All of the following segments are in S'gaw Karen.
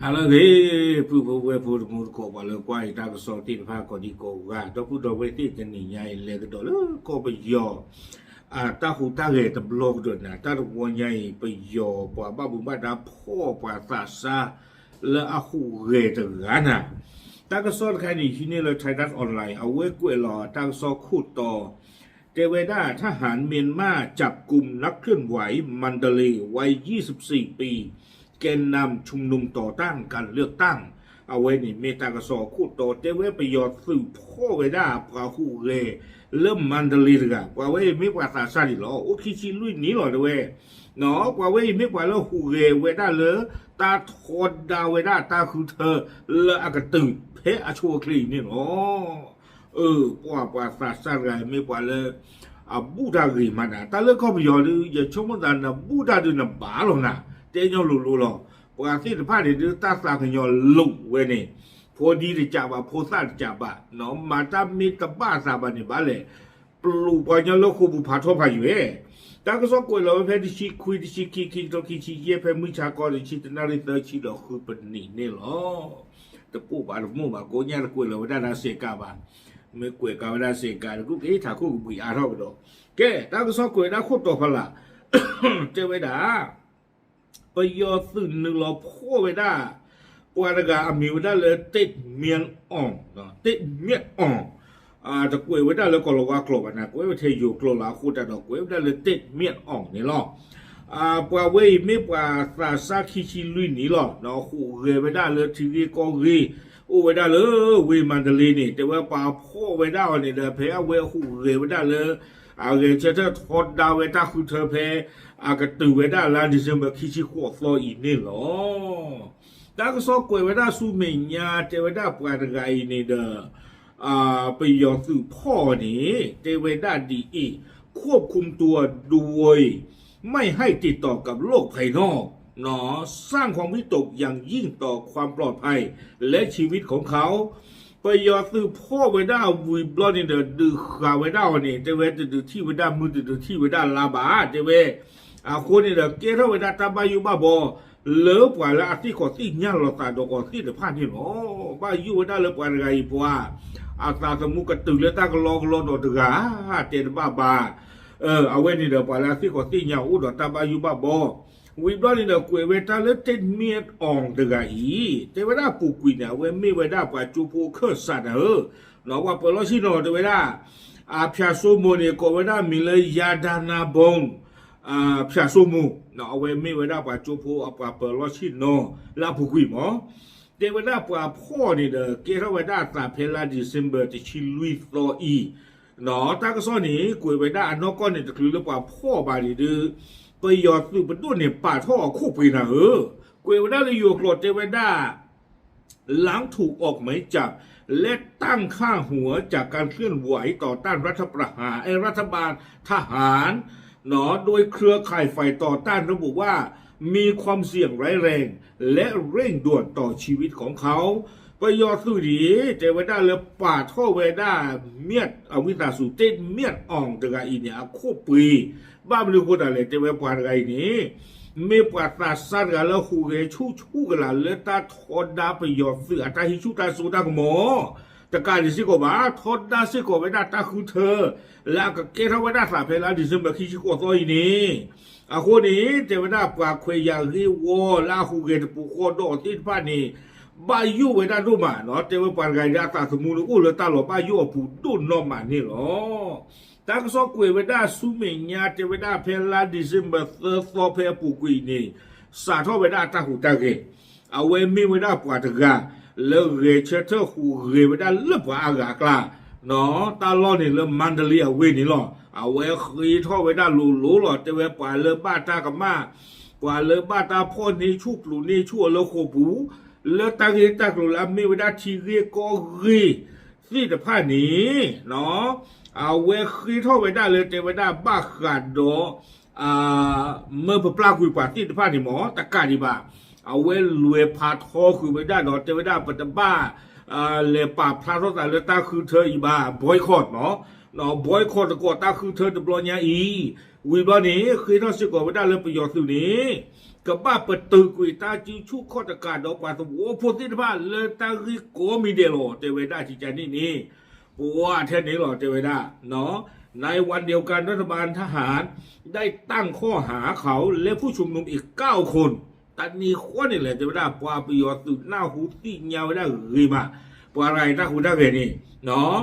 ဟါလၢအဂ့ၤ, ပုၢ်ဖိဝဲၢ်ဖိတံၤသကိး ပှၤလၢကွၢ်ယတၢ်ကစီၣ်သ့ၣ်တဖၣ်ကိးဒံကိးဂၤ, ဒီပုၢ်ဒီဝဲၢ်သ့ၣ် တနံၤညါအံၤ လဲၤကဒီးလၢကီၢ်ပယီၤ အတၢ်ဟူးတၢ်ဂဲၤတဘျီကဒီးနၤ, တၢ်တဝီညါအံၤ ပယီၤပှၤဘၣ်မူဘၣ်ဒါဖီၣ်ပှၤသးစၢ်လၢအဟူးဂဲၤတဂၤနၤ. တၢ်ကစီၣ်တခါန့ၣ် ဟံးန့ၢ်လၢ Thaidot Online အဝဲကွဲးလီၤတၢ်ကစီၣ်ခိၣ်တီ တဲဝဲဒၣ် ทหารเมียนมาจับกุมนักเคลื่อนไหวมันดาเลย์วัยยี่สิบสี่ปี แกนนำชุมนุมต่อต้านการเลือกตั้ง အဝဲန့ၣ်မ့ၢ်တၢ်ကစီၣ်ခိၣ်တီ တဲဝဲပယီၤသုးဖီၣ်ဝဲဒၣ်ပှၤဟူးဂဲၤလၢ Mandalay တဂၤ, ပှၤဝဲအံၤမ့ၢ်ပှၤသးစၢ်ဒံးလီၤ. အိၣ်ခံဆံလွံၢ်နံၣ်လီၤတဲဝဲ, ပှၤဝဲအံၤမ့ၢ်ပှၤလၢဟူးဂဲၤဝဲဒၣ်လၢ တၢ်ထီဒါဝဲဒၣ်တၢ်ဃုထၢလၢအကတုၤဖဲအဆိအချ့အံၤန့ၣ်လီၤ. အၢ ပှၤပှၤသးစၢ်တဂၤအံၤမ့ၢ်ပှၤလၢ အဘူၣ်တၢ်ဂ့ၤမးနၤ, တၢ်လၢကီၢ်ပယီၤဒုး ယဆိကမိၣ်သးနဘူၣ်တၢ်ဒုးနဘၣ်လီၤနၤ, တဲညီလိၤလိၤလီၤ. ပှၤသ့ၣ်တဖၣ်န့ၣ်ဒုး တၢ်သးကညီၤလိာ်ဝဲန့ၣ်, ဖိဒံတကးဘၣ် ဖိသၣ်တကးဘၣ်, မၤတၢ်မ့ၢ်တဘၣ်အသးဘၣ်န့ၣ်ဘၣ်လဲၣ်, ပျိးပှၤကညီလၢဃိာ်ပူၤဖးထီဖးယွဲၢ်. တၢ်ကစီၣ်ကွဲးလီၤဝဲဖဲတဆံခွံ တဆံခံ ခံကထိခံဆံယဲၢ် ဖဲမုၢ်ဆါခီတဆံတနၣ်ရံၣ်သၢဆံဒီးဃုပနံးန့ၣ်လီၤ. တပိၢ်ဘၣ်တမိၢ်ဘၣ် ကိးညါတကွဲးလီၤဝဲဒၣ်ဒီးစဲးကးဘၣ်, မ့ၢ်ကွဲးကးဝဲဒၣ်စဲးကး တကူၣ်က့ၤထးခိၣ်ကဘှံးအါထီၣ်ကဒီး. ကဲ တၢ်ကစီၣ်ကွဲးဝဲဒၣ်ခိၣ်တီဖီလာ် တဲဝဲဒၣ် ပယီၤသုးနုာ်လီၤဖီၣ်ဝဲဒၣ် ပှၤတဂၤအမံၤဝဲဒၣ်လၢ တ့ၢ်မၠၣ်အီၣ်, တ့ၢ်မၠၣ်အီၣ်, တကွဲးဝဲဒၣ်လၢကီၢ်လၤဝါကျိာ်ဘၣ်နၤ, ကွဲးဝဲထဲယိၤကျိာ်လီၤအဃိသတးဒီး ကွဲးဝဲဒၣ်လၢ တ့ၢ်မၠၣ်အီၣ်န့ၣ်လီၤ. ပှၤဝဲအံၤမ့ၢ်ပှၤသးစၢ်ခံဆံလွံၢ်နံၣ်လီၤ. ဟူးဂဲၤဝဲဒၣ်လၢထံဂ့ၢ်ကီၢ်ဂ့ၢ် အိၣ်ဝဲဒၣ်လၢဝ့ၢ်မၤတလ့န့ၣ် တဲဝဲပှၤဖီၣ်ဝဲဒၣ်အီၤန့ၣ်ဒီး ဖဲအဝဲဟူးဂဲၤဝဲဒၣ်လၢ အဂဲၤဆၢထၢၣ်ထီဒါဝဲတၢ်ဃုထၢဖဲ အကတုၤဝဲဒၣ်လါ December ခံဆံဃိးသီအံၤန့ၣ်လီၤ. တၢ်ကစီၣ်ကွဲးဝဲဒၣ်ဆူမဲာ်ညါ တဲဝဲဒၣ်ပှၤတဂၤအံၤန့ၣ်ဒီး ပယီၤသုးဖီၣ်အီၤန့ၣ် တဲဝဲဒၣ်ဒ်အံၤ, ควบคุมตัวโดยไม่ให้ติดต่อกับโลกภายนอก สร้างความวิตกอย่างยิ่งต่อความปลอดภัยและชีวิตของเขา ပယီၤသုးဖီၣ်ဝဲဒၣ်ဝံၤဘျီန့ၣ်ဒီး ဒုးဃာ်ဝဲဒၣ်အီၤန့ၣ် တဲဝဲတဒုးထံၣ်ဝဲဒၣ်မုၢ် တဒုးထံၣ်ဝဲဒၣ်လါဘၣ် တဲဝဲ, အဃိန့ၣ်ဒီး ကဲထီၣ်ဝဲဒၣ်တၢ်ဘၣ်ယိၣ်ဘၣ်ဘီ လၢပှၤလၢအသ့ၣ်ခီၣ်သ့ၣ်ညါလီၤသးဒီးအီၤသ့ၣ်တဖၣ်န့ၣ်လီၤ. ဘၣ်ယိၣ်ဝဲဒၣ်လၢပှၤတဂၤအံၤပှၤ အသးသမူကတုၤလၢတၢ်ကလီကလီဒီးတဂၤ တဲတဘၣ်ဘၣ် အဝဲန့ၣ်ဒီး ပှၤလၢအသ့ၣ်ခီၣ်သ့ၣ်ညါအိၣ်ဒီးတၢ်ဘၣ်ယိၣ်ဘၣ်ဘီ ဝံၤဘျီန့ၣ်ဒီး ကွဲးဝဲတၢ်လၢ တ့ၢ်မၠၣ်အီၣ်တဂၤအံၤ တဲဝဲဒၣ်အပူၤကွံာ်န့ၣ် အဝဲမ့ၢ်ဝဲဒၣ်ပှၤကၠိဖိအခၢၣ်စးနၤဧၢ, ပှၤပၢၤလီၢ်ဆ့ၣ်နီၤတဲဝဲဒၣ် အဖၠၣ်စိမိၤန့ၣ် ကိးဝဲဒၣ်မံၤလၢ ယါဒါနါဘိၣ် ဖၠၣ်စိမိၤ, အဝဲမ့ၢ်ဝဲဒၣ်ပှၤကၠိဖိအပှၤပၢၤလီၢ်ဆ့ၣ်နီၤလၢအပူၤကွံာ်မး, တဲဝဲဒၣ်ပှၤဖီၣ်န့ၣ်ဒီး ကဲထီၣ်ဝဲဒၣ်အသးဖဲလါ December တဆံလွံၢ်သီအံၤ တၢ်ကစီၣ်န့ၣ် ကွဲးဝဲဒၣ်အနီၢ်ကီၢ်န့ၣ် တချုးလၢပှၤဖီၣ်ဘၣ်န့ၣ်ဒီး ပယီၤသုးပဒိၣ်န့ၣ် ပာ်ထီၣ်အခိၣ်ပှ့ၤနၤဧၢ, ကွဲးဝဲဒၣ်လၢယိၤကျိာ်တဲဝဲဒၣ် หลังถูกออกหมายจับ และตั้งข้างหัวจากการเคลื่อนไหวต่อต้านรัฐประหาร เอ้ย รัฐบาลทหาร โดยเครือข่ายฝ่ายต่อต้านระบุว่ามีความเสี่ยงร้ายแรง และเร่งด่วนต่อชีวิตของเขา ပယီၤသုးန့ၣ် တဲဝဲဒၣ်လၢပာ်ထီၣ်ဝဲဒၣ် မၠၣ် အဝံသးစူၤ တ့ၢ်မၠၣ်အီၣ်တဂၤအံၤန့ၣ် အခိၣ်ပှ့ၤ, ဘၣ်မနုၤအဃိသတးလဲၣ် တဲဝဲပှၤတဂၤအံၤန့ၣ် မ့ၢ်ပှၤသးစၢ်တဂၤလၢဟူးဂဲၤဆူၣ်ဆူၣ်ကလာ်လၢတၢ်ထီဒါပယီၤသုးအတၢ်ဟံးဆူၣ်တၢ်စိတၢ်ကမီၤ တကးဒံးစ့ၢ်ကီးဘၣ် ထီဒါစ့ၢ်ကီးဝဲဒၣ်တၢ်ဃုထၢ လၢအကကဲထီၣ်ဝဲဒၣ်သးဖဲလါ December ခံဆံဃိးသီအံၤန့ၣ်, အဃိန့ၣ် တဲဝဲဒၣ်ပှၤခွဲးယာ်ဂ့ၢ်ဝီလၢအဟူးဂဲၤတပူၤဃီဒီးအီၤသ့ၣ်တဖၣ်န့ၣ် ဘၣ်ယိၣ်ဝဲဒၣ်ဒိၣ်မးနီၤ, တဲဝဲပှၤတဂၤအံၤဒီးအသးသမူန့ၣ်အိၣ်လၢတၢ်လီၤဘၣ်ယိၣ်အပူၤဒိၣ်နီၢ်မးန့ၣ်လီၤ. တၢ်ကစီၣ်ကွဲးဝဲဒၣ်ဆူမဲာ်ညါ တဲဝဲဒၣ်ဖဲလါ December သၢသီဖဲအပူၤကွံာ်အံၤန့ၣ် စးထီၣ်ဝဲဒၣ်အတၢ်ဟူးတၢ်ဂဲၤ, အဝဲမ့ၢ်ဝဲဒၣ်ပှၤတဂၤ လၢဂဲၤဆၢထၢၣ်ဟူးဂဲၤဝဲဒၣ်လၢပှၤအါဂၤအကျါ တၢ်လီၢ်န့ၣ်လၢ မါဒလ့အဝ့ၢ်န့ၣ်လီၤ. အဝဲဃ့ထီၣ်ဝဲဒၣ်လိၤလိၤလီၤ တဲဝဲပှၤလၢဘၣ်တၢ်ကမၣ်, ပှၤလၢဘၣ်တၢ်ဖီၣ်န့ၢ်ဆူၣ်ပျိးန့ၢ်ဆူၣ်အီၤလၢဃိာ်ပူၤ, လၢတၢ်ဂ့ၢ်တၢ်ကျိၤလၢအမ့ၢ်ဝဲဒၣ်ထံဂ့ၢ်ကီၢ်ဂ့ၢ်သ့ၣ်တဖၣ်န့ၣ် အဝဲဃ့ထီၣ်ဝဲဒၣ်လၢတဲဝဲဒၣ်ဘၣ်ဃးဒီး မၢပပျၢ်ကွံာ်ပှၤသ့ၣ်တဖၣ်န့ၣ်မ့ၢ်တကးဒံးဘၣ်, အဝဲလဲၤဖးထီဃုာ်ဝဲဒၣ်ဒီးတဲဝဲဒၣ်ပတဘၣ် လဲၤပာ်ဖျါထီၣ်သးလၢတၢ်ဃုထၢအံၤဘၣ် boycott မ့ၢ် boycott သကိးတၢ်ဃုထၢတဘျီညါအံၤ, ဝံၤဘျီန့ၣ် ဃ့ထီၣ်စ့ၢ်ကီးဝဲဒၣ်လၢပယီၤသုးန့ၣ် ကဘၣ်ပတုာ်ကွံာ်တၢ်စုဆူၣ်ခီၣ်တကးဒီးပှၤသဝီဖိသ့ၣ်တဖၣ်လၢတၢ်ဂ့ၢ်ကိးမံၤဒဲးလီၤ တဲဝဲဒၣ်ကကန့ၣ်န့ၣ်, ပှၤထဲန့ၣ်လီၤ တဲဝဲဒၣ် ในวันเดียวกัน รัฐบาลทหาร ได้ตั้งข้อหาเขาและผู้ชุมนุมอีกเก้าคน တၢ်န့ၣ်ဃီန့ၣ်လဲၣ် တဲဝဲဒၣ် ပှၤပယီၤသုးနၢ်ဟူသ့ၣ်ညါဝဲဒၣ်ဂ့ၤမး ပှၤရၤတၢ်ဟူးတၢ်ဂဲၤန့ၣ်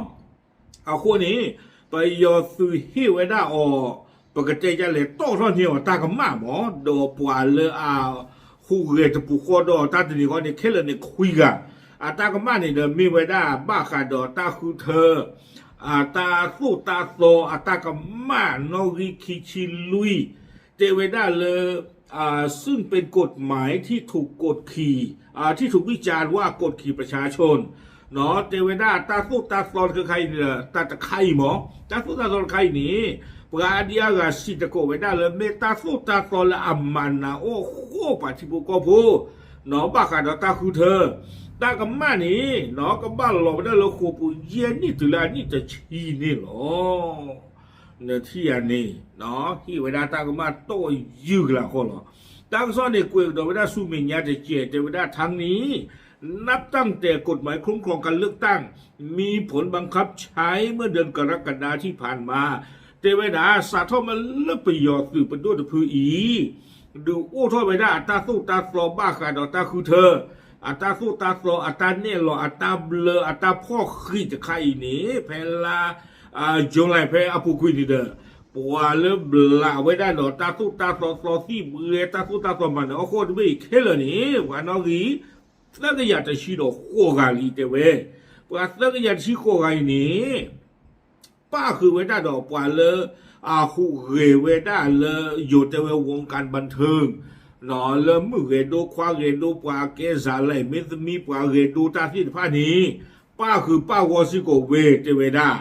အဃိန့ၣ် ပယီၤသုးဟ့ၣ်ဝဲဒၣ်အီၤ ပကတဲဒ်လဲၣ် တီၣ်ထီၣ်န့ၢ်အီၤတၢ်ကမၣ်မး ဒီးပှၤလၢအဟူးဂဲၤတပူၤဃီဒီးတၢ်တနံၤဃီန့ၣ် ခဲလၢာ်န့ၣ်ခွံဂၤ, အတၢ်ကမၣ်န့ၣ်ဒီးမ့ၢ်ဝဲဒၣ်ဘၣ်ဃးဒီးတၢ်ဃုထၢ အတၢ်သိၣ်တၢ်သီအတၢ်ကမၣ်နီၣ်ဂံၢ်ခံဆံလွံၢ် တဲဝဲဒၣ်လၢ ซึ่งเป็นกฎหมายที่ถูกกดขี่ ที่ถูกวิจารณ์ว่ากดขี่ประชาชน တဲဝဲဒၣ်တၢ်သိၣ်တၢ်သီတခါခါအံၤန့ၣ်ဒီး တၢ်တခါအံၤမး တၢ်သိၣ်တၢ်သီတခါအံၤန့ၣ် ပှၤအါဒံအါဂၤစံးသကိးဝဲဒၣ်လၢ မ့ၢ်တၢ်သိၣ်တၢ်သီလၢအမၤနးအီၣ်ဃီၣ်ပှၤထံဖိကီၢ်ဖိ ဘၣ်ဃးဒီးတၢ်ဃုထၢ တၢ်ကမၣ်န့ၣ် ကဘၣ်လီၤဝဲဒၣ်လၢဃိာ်ပူၤယဲၢ်နံၣ်တုၤလၢအနံၣ်တဆံန့ၣ်လီၤ. နထံၣ်ဧါန့ၣ် ဟ့ၣ်ဝဲဒၣ်တၢ်ကမၣ်တီၢ်ယုၢ်ကလာ်ဃီလီၤ. တၢ်ကစီၣ်န့ၣ် ကွဲးကဒီးဝဲဒၣ်ဆူမဲာ်ညါတစဲး တဲဝဲဒၣ် ทั้งนี้ นับตั้งแต่กฎหมายคุ้มครองการเลือกตั้ง มีผลบังคับใช้เมื่อเดือนกรกฎาที่ผ่านมา တဲဝဲဒၣ် စးထီၣ်မ့ၢ်လၢပယီၤသုးပဒိၣ်တဖုအံၤ ဒုးအိၣ်ထီၣ်ဝဲဒၣ်အတၢ်သိၣ်တၢ်သီဘၣ်ဃးဒီးတၢ်ဃုထၢ အတၢ်သိၣ်တၢ်သီ အတၢ်နဲၣ်လီၤ အတၢ်ဘျၢ အတၢ်ဖီၣ်ဃံးတခါအံၤန့ၣ် ဖဲလါ July ဖဲအပူၤကွံာ်န့ၣ်ဒီး ပှၤလၢဘျးဝဲဒၣ်ဒီးတၢ်သိၣ်တၢ်သီသီသံၣ်ဘှဲ တၢ်သိၣ်တၢ်သီမၤနၢၤအီၣ်ဃီၣ်တဘ့ၣ်အံၤခဲလၢာ်န့ၣ် ပှၤနီၣ်ဂံၢ် သၢကယၤတဆံဒီးဃိးဂၤလံ တဲဝဲ. ပှၤသၢကယၤတဆံဃိးဂၤအံၤန့ၣ် ပၣ်ဃုာ်ဝဲဒၣ်ဒီးပှၤလၢ အဟူးဂဲၤဝဲဒၣ်လၢ ယိၤတဲဝဲ วงการบันเทิง လၢမုၣ်ဂဲၤဒိ ခွါဂဲၤဒိ ပှၤကဲစးလဲၣ် မ့သမံ ပှၤဂဲၤဒိတၢ်သ့ၣ်တဖၣ်န့ၣ် ပၣ်ဃုာ်ပၣ်ဂီၤစ့ၢ်ကီးဝဲ တဲဝဲဒၣ်.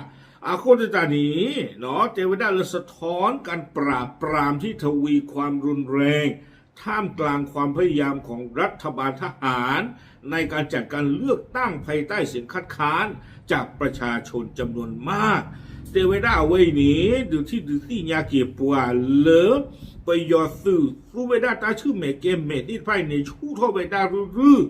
အဃိသတးန့ၣ် တဲဝဲဒၣ်လၢ สะท้อนการปราบปรามที่ทวีความรุนแรง ท่ามกลางความพยายามของรัฐบาลทหาร ในการจัดการเลือกตั้งภายใต้เสียงคัดค้านจากประชาชนจำนวนมาก တဲဝဲဒၣ်အဝဲအံၤန့ၣ် ဒုးထံၣ်ဒုးသ့ၣ်ညါက့ၤပှၤလၢ ပယီၤသုးသူဝဲဒၣ်တၢ်ဆူၣ်မဲာ်ကဲမဲာ်သ့ၣ်တဖၣ်အံၤန့ၣ် ဆူၣ်ထီၣ်ဝဲဒၣ်ရုၢ်ရုၢ်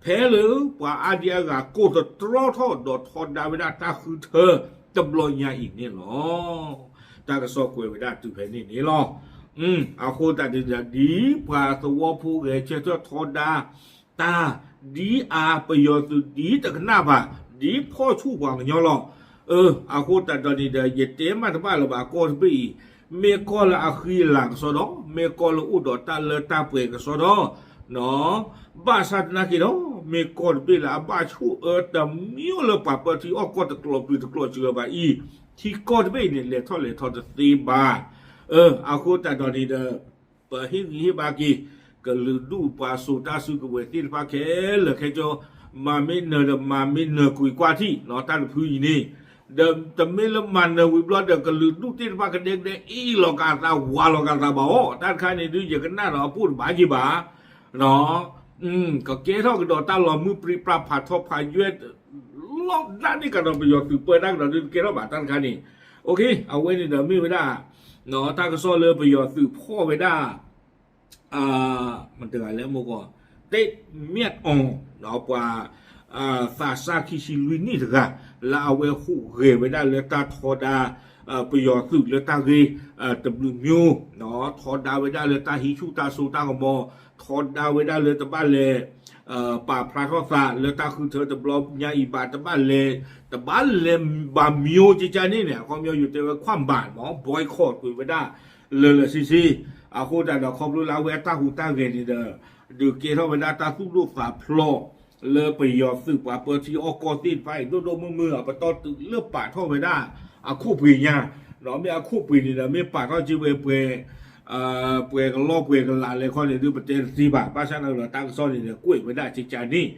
ဖဲလၢပှၤအါဒံအါဂၤကိးသတြီထီၣ်ဒီးထီဒါဝဲဒၣ်တၢ်ဃုထၢတဘျီညါအံၤန့ၣ်လီၤ. တၢ်ကစီၣ်ကွဲးဝဲဒၣ်တုၤဖဲန့ၣ်န့ၣ်လီၤ. အဃိသတးန့ၣ်ဒီး ဒ်ပှၤသဝီဖိဂဲၤဆၢထၢၣ်ထီဒါ တၢ် ဒ်အပယီၤသုးဒ်တကနၣ်ဘၣ် ဒ်ဖီၣ်ဆူၣ်ပှၤကညီလီၤ. အဃိသတးဒီးန့ၣ်ဒီး ယတဲမးတဘၣ်လၢၤဘၣ် ကီၢ်တဘ့ၣ်အံၤ မ့ၢ်ကီၢ်လၢအဃံအလၤကစီဒီ, မ့ၢ်ကီၢ်လၢအိၣ်ဒီးတၢ်လၢတၢ်ပှဲၤကစီဒီ, ဘၣ်ဆၣ်သနာ်က့ဒီး မ့ၢ်ကီၢ်တဘ့ၣ်လၢအဘၣ်ဆိၣ်အၢတမံၤလၢပှၤပၢထံအီၣ်ကီၢ်တကျိၤပျံၤတကျိၤစှၤဘၣ်အံၤ, ထံကီၢ်တဘ့ၣ်အံၤန့ၣ် လဲၤထီၣ်လဲၤထီတသ့ဘၣ်. အဃိသတးဒီးန့ၣ်ဒီး ပဟ့ၣ်ဂံၢ်ဟ့ၣ်ဘါက့ၤ ကလုာ်ဒူၣ်ပှၤစိာ်တၢ်စုကဝဲၤသ့ၣ်တဖၣ်ခဲလၢာ်ခဲဆ့, မၤမ့ၢ်နၢၤဒီးမၤမ့ၢ်နၢၤကွံာ်ကွၢ်ထံၣ် တၢ်တဖုအံၤန့ၣ်, ဒီးတမ့ၢ်လၢမၤနၢၤဝံၤဘျီဒီး ကလုာ်ဒူၣ်သ့ၣ်တဖၣ်ကဒဲကဒဲအ့ၣ်လီၤက့ၤအသး ဝးလီၤက့ၤအသးဘၣ်အီၤ, တၢ်တခါန့ၣ်ဒုး ယကနၣ်ဒီးအပိၢ်တဘၣ်က့ၤဘၣ် ကကဲထီၣ်ကဒီးတၢ်လီၤမုၢ်ပြံပြါဖးထီဖးယွဲၢ် လီၢ်ဒၣ်န့ၣ်ကဒီး ပယီၤသုးပၢတၢ်ကဒီးဒုးတကဲထီၣ်ဘၣ်တၢ်တခါန့ၣ်, အဝဲန့ၣ်ဒီးမ့ၢ်ဝဲဒၣ် တၢ်ကစီၣ်လၢပယီၤသုးဖီၣ်ဝဲဒၣ် မတၤတဂၤလဲၣ်မ့ၢ်ကီး တ့ၢ်မၠၣ်အီၤ ပှၤ သးစၢ်ခံဆံလွံၢ်နံၣ်တဂၤ လၢအဝဲဟူးဂဲၤဝဲဒၣ်လၢတၢ်ထီဒါ ပယီၤသုးလၢတၢ်ဂ့ၢ်တဘျုးမျိုး, ထီဒါဝဲဒၣ်လၢတၢ်ဟံးဆူၣ်တၢ်စိတၢ်ကမီၤ, ထီဒါဝဲဒၣ်လၢတဘၣ်လဲၤ ပာ်ဖျါထီၣ်သးလၢတၢ်ဃုထၢတဘျီညါအံၤဘၣ်, တဘၣ်လဲၤ တဘၣ်လဲၤဘၣ်မျိုးကကန့ၣ်န့ၣ် အခီပညီယတဲဝဲ ခွၢ်ဘၣ်မး boycott ကွံာ်ဝဲဒၣ် လၢာ်လၢာ်ဆ့ဆ့, အဃိသတးဒီးခီဖျိလၢအဝဲအတၢ်ဟူးတၢ်ဂဲၤန့ၣ်ဒီး ဒုးကဲထီၣ်ဝဲဒၣ်တၢ်သူၣ်ဒိၣ်သးဖျိး လၢပယီၤသုးပှၤပၢထံအီၣ်ကီၢ်သ့ၣ်တဖၣ်အံၤ ဒိၣ်ဒိၣ်မုၢ်မုၢ် အပတီၢ်တုၤလၢပာ်ထီၣ်ဝဲဒၣ် အခိၣ်ပှ့ၤညါ, ဒီးမ့ၢ်အခိၣ်ပှ့ၤန့ၣ်ဒီး မ့ၢ်ပာ်ထီၣ်က့ၤဝဲပှဲၤ ပှဲၤကလီၢ်ပှဲၤကလးလဲၣ်ခီန့ၣ်ဒုး ပတဲတသ့ဘၣ်, ဘၣ်ဆၣ်သနာ်က့ဒီး တၢ်ကစီၣ်န့ၣ်ဒီးကွဲးဝဲဒၣ်ကကန့ၣ်,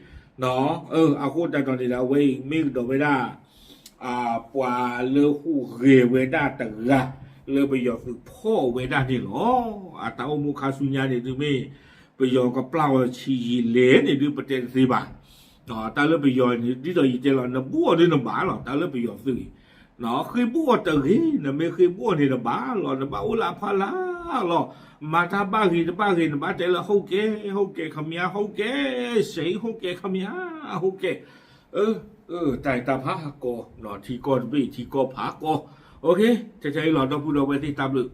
အဃိသတးဒီးန့ၣ်ဒီး အဝဲအံၤမ့ၢ်ကဒီးဝဲဒၣ် ပှၤလၢဟူးဂဲၤဝဲဒၣ်တဂၤ လၢပယီၤသုးဖီၣ်ဝဲဒၣ်န့ၣ်လီၤ. အတၢ်အိၣ်မူခါဆူညါန့ၣ်ဒုးမ့ၢ် ပယီၤကပျၢ်ဝဲဆံးယံာ်လဲၣ်န့ၣ်ဒုး ပတဲတသ့ဘၣ်. တၢ်လၢပယီၤန့ၣ် ဒ်သိးယတဲလီၤ နဘူးအီၤဒုးနဘၣ်လီၤ, တၢ်လၢပယီၤသုးအံၤ, ဃ့ဘိၣ်အီၤတဂ့ၤ, နမ့ၢ်ဃ့ဘိၣ်အီၤန့ၣ်တဘၣ်လီၤ, နဘၣ်အိၣ်လၢအဖီလာ်လီၤ. မၤတၢ်ဘၣ်ဂ့ၤတဘၣ်ဂ့ၤ နဘၣ်တဲလၢ ဟုတ်ကဲ့, ဟုတ်ကဲ့ခင်ဗျာ, ဟုတ်ကဲ့, ဟုတ်ကဲ့ခင်ဗျာ, ဟုတ်ကဲ့. တၢ်တၢ်ဖးကီ, ထံကီၢ်တဘ့ၣ် ထံကီၢ်ဖးကီ. ထဲထဲအံၤလီၤ ဒီပုၢ်ဒီဝဲၢ်သ့ၣ် တၢ်ဘျုး